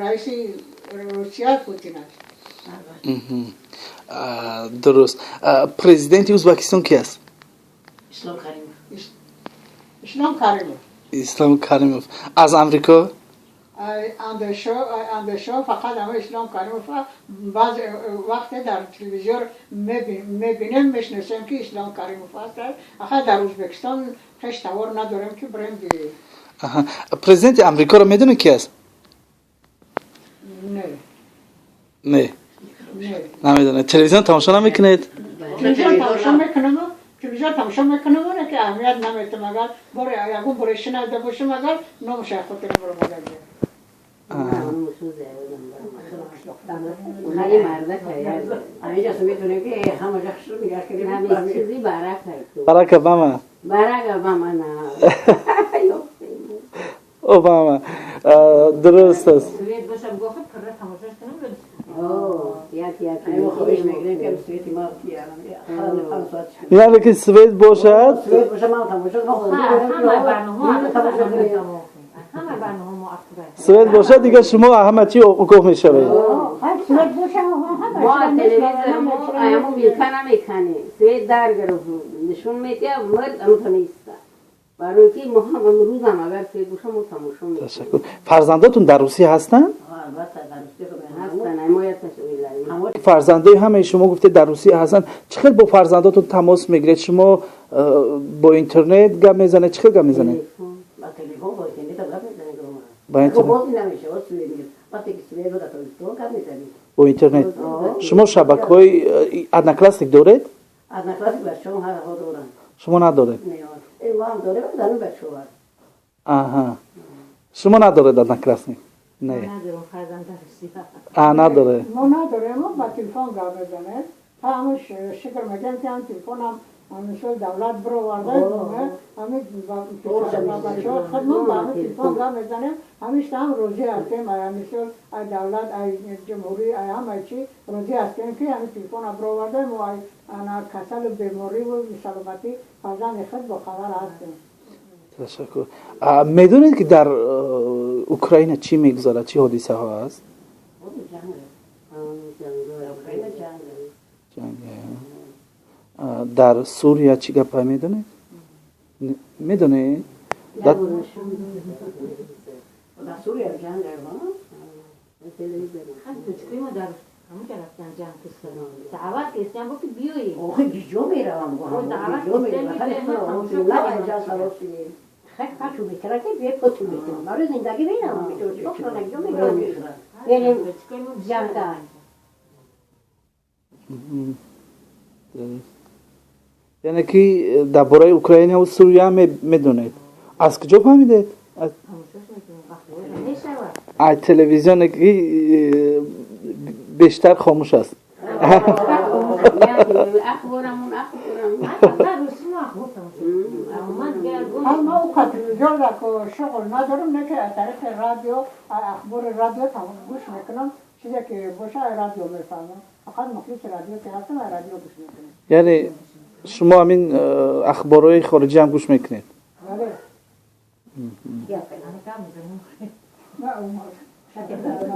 Раиси Русия Путин аст. Дуруст. Президенти Узбекистон ки аст? Ислом Каримов. Ислом Каримов. Ислом Каримов. Аз Амрико? Андешо фақат ама Ислом Каримов. Баъз вақте дар телевизор мебинем, мешиносем, ки Ислом Каримов аст. Аха, дар Узбекистон хеш тавор надорем, ки бирем. Президенти Амрикоро медонед, ки аст? Не. Не, намедонед. Телевизион тамошо намекунед? Телевизион тамошо мекунам, телевизион тамошо мекунам, ки аҳамият наметам. Агар боре ягон боре шинавда бошам, агар номаша хотирам баромада. خیلی مردک. همینجا میتونیم که همه جا نگاه کنیم. همه چیزی برک. باراک اوباما. باراک اوباما، نه. اوباما، درست است. سوید باشم گفت پره تماشاش کنم. یک یک. ما خواهش میکنیم که свет ما یعنی که свет باشد. свет باشه، ما تماشا ما همه برنامه، همه برنامه ما. свет бошад, дигар шумо ҳама чӣ огоҳ мешавед. Свет боша. ما телевизор ما امو میلکا نمیکنه. свет در گرفت، نشون میده، مرد امو نیست. برای که ما هم امروز هم اگر свет باشه، ما تماشا میکنیم. Ташаккур. Фарзандотон дар Русия ҳастанд? هستن، اما фарзандои ҳамаи шумо, гуфтед, дар Русия ҳастанд. Чӣ хел бо фарзандотон тамос мегиред шумо? Бо интернет гап мезанед? Чӣ хел гап мезанед? Ба телефон, бо интернет гап мезанем. Ба интернет. Боз намешавад, свет нест. Вақте ки свет буд, Тоҷикистон гап мезанем. Бо интернет. Шумо шабакаҳои Одноклассник доред? Одноклассник бачаҳо ҳар доранд. Шумо надоред? Не, мо ҳам дорем, зану бачаҳо. Аҳа, шумо надоред Одноклассник? Не. Надорам, фарзанд дар Русия. А, надоре. Мо надорем, ба телефон гап мезанем. Ҳамаш шукр мегӯям, ки ҳам телефонам мисол давлат бироварда, ҳами бачаҳо худмон ба ҳами телефон гап мезанем. Ҳамишта ҳам розӣ ҳастем, мисол ай давлат, ай ҷумҳурӣ, ай ҳамаи чӣ розӣ ҳастем, ки ҳами телефона бироварда, мо ай ана касалу бемориву саломатӣ фарзанди худ бохабар ҳастем. Ташаккур. Медонед, ки дар Украина чӣ мегузарад, чӣ ҳодисаҳо аст? Ҷанг. Дар Сурия чӣ гапа, медонед? Медонед? Дар Сурия ҷанг. Дочкои мо дар ҳамуҷа рафтан, ҷанг кистан. Даъват кистан, гуфти биёед. Охи, гиҷо меравам? Гиҷо меравам? Хай. Пачу метара, ки бе поту метарам. Барои зиндагӣ меравам. Гиҷо меравам? Берем. Дочкои мо ҷанга. Яъне ки дар бораи Украинаву Сурия медонед. Аз куҷо фаҳмидед? Тамошош мекунем, ахбор мешавад. Аз телевизионе, ки бештар хомӯш аст. Ахборамон, ахборамон. Русӣ мо ахбор тамошо мекунем. Ман дигар ҳам ма у телевизион шуғл надорам, не, ки аз тариқи радио, ахбори радио гӯш мекунам. Чизе ки боша, радио мефаҳмам. Фақат мухлиси радио ки ҳастам, радио гӯш мекунам. Яъне шумо ҳамин ахборҳои хориҷӣ ҳам гӯш мекунед? Бале. Гап мезанем. На.